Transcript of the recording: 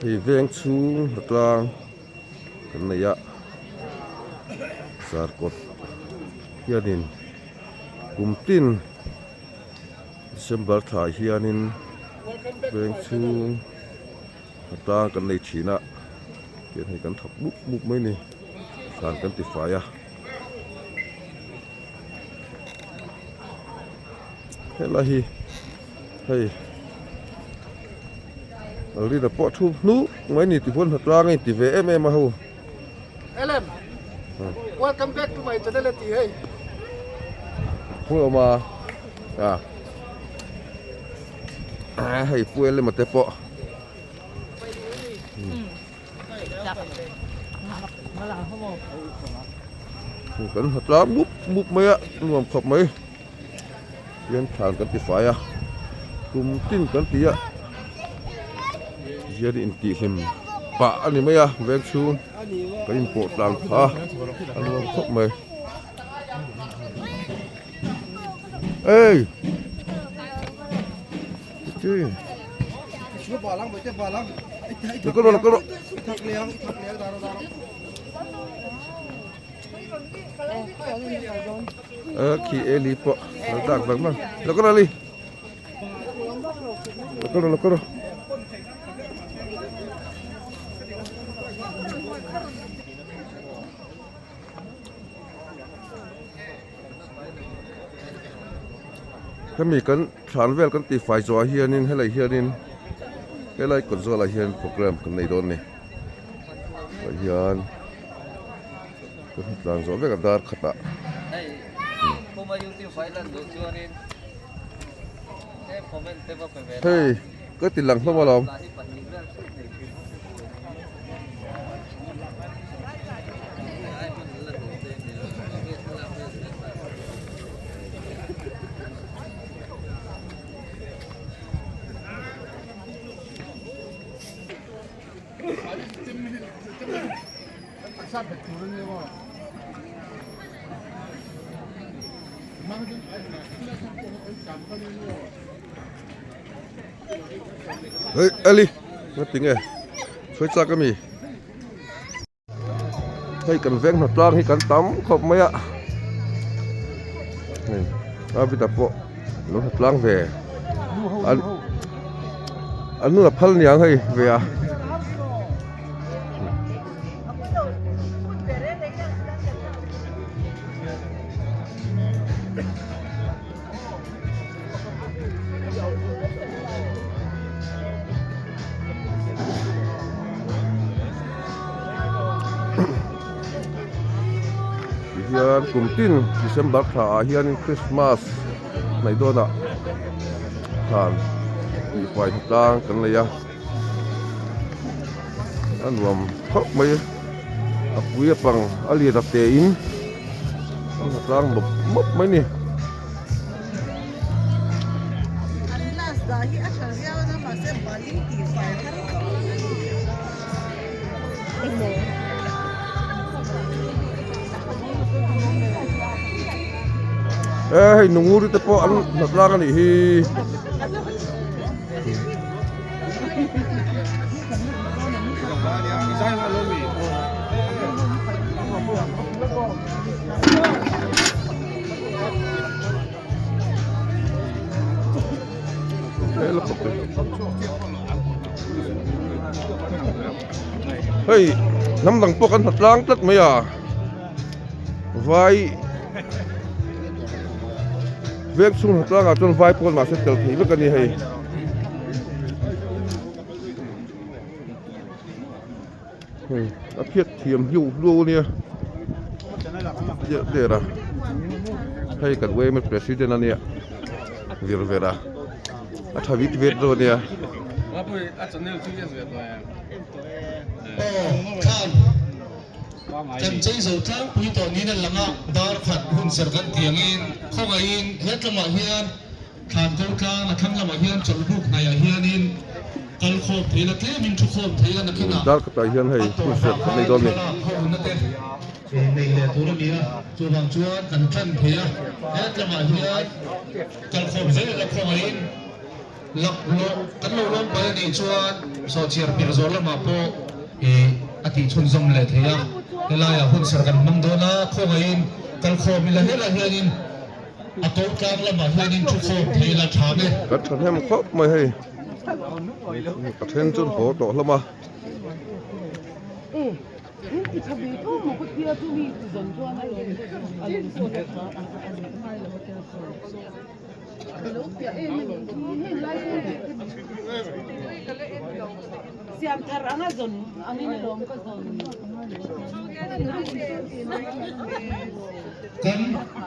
Hei veng chhung hnatlang kan nei a zarkawt hianin kum tin December thla hianin veng chhung hnatlang kan nei thin a tihian hei kan thawk mup mup mai a ni thlan kan ti fai a. Helai hi hei Alrina pawh a thu hnuk mai ni tichuan hnatlang a inti ve em em a ho. Ellen welcome back to my channel a ti hei. Hmui awm a a hei pu Ellema te pawh. Kan ha tlang mup mup mai a nuam khawp mai hian thlan kan ti fai a kum tin kan ti a hian intih hlim pah a ni mai a veng chhung kan inpawh tlang phah a a nuam khawp mai ey. Khi Eli pawh lo dak vang vang lo kal rawh Eli lo kal rawh lo kal rawh Hemi kan thlan vel kan tih fai zawh ah hianin helai hianin helai kawt zawlah hian program kan nei dawn a ni tah hian kan tlan zawh vek a dar khatah. Hei ka ti lang hlawm alawm. Hei Eli nga ti nge sawi chak ami hei kan veng hna tlang hi kan tam khawp mai a hei David-a pawh lo hna tlang ve an an nuna phal niang hei ve a. Tihian kum tin December thla ah hianin Christmas hnaih dawnah thlan tihfai tlang kan nei a a nuam khawp mai a pui a pang a lian a te in a tlang mawp mawp mai a ni. An glass dah hi a tha viau a mahse balin tih fai har khawp mai. E hei nunguri te pawh an hnat lang a nih hi. Hei hnam dang pawh kan hna tlang tlat mai a vai veng chhung hna tlangah chuan vai pawn mahse tel thei vek a ni hei. Hei a phiat thiam hliau hliau a nia der der a hei kan yma president a nia vir ver a a tha vit vet dawn a nia. Kan chei zo tlangpui tawh niin a lang a, dar khat hun serh kan ti angin khawngaihin hetlamah hian Thlan ko tlang a thlang lamah hian chawlhbuk hnaihah hianin kal khawm thei la tlemin thu khawm thei la nakinah Dar khatah hian hei a hun tawpah hriat khat nei khan dawn a ni. thlalak ho na te nei leh tur a ni a, chuvang chuan kan tan thei a, hetlamah hian kal khawm zel la khawngaihin. Laklawh kan lo lawm pai anih chuan sawhchiar pir zawh lamah pawh ih a tih chhunzawm leh thei a. Helaiah hunserh kan hmang dawn a, khawngaihin kalkhawm ila helaiah hianin a ko tlang lamah hianin thu khawm thei ila tha nge. Kan thahnem khawp mai hei. Ka then chu an haw tawh hlawm a. Kan.